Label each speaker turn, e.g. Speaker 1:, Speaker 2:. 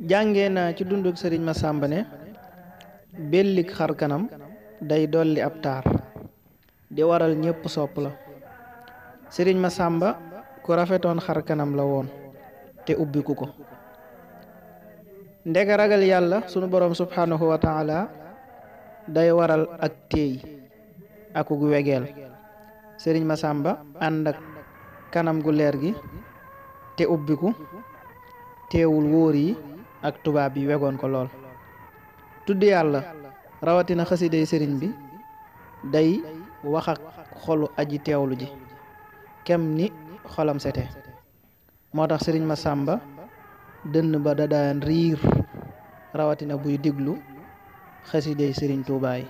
Speaker 1: jàngee naa ci dunduk sëriñ Masamba ne bellik xar kanam day dolli ab taar di waral ñépp sopp la. sëriñ Masamba ku rafetoon xar kanam la woon te ubbiku ko. ndega ragal yàlla sunu boroom subhanahu wa taala day waral ak téey akuk wegeel. sëriñ Masamba ànd ak kanam gu leer gi te ubbiku teewul wóor yi ak tubaab yi wegoon ko lool. tudd yàlla rawatina xasiday sëriñ bi day wax ak xolu aji teewlu ji kem ni xolam sete. moo tax sëriñ Masamba dënn ba da daan riir rawatina buy diglu xasiday sëriñ Tuubaa yi.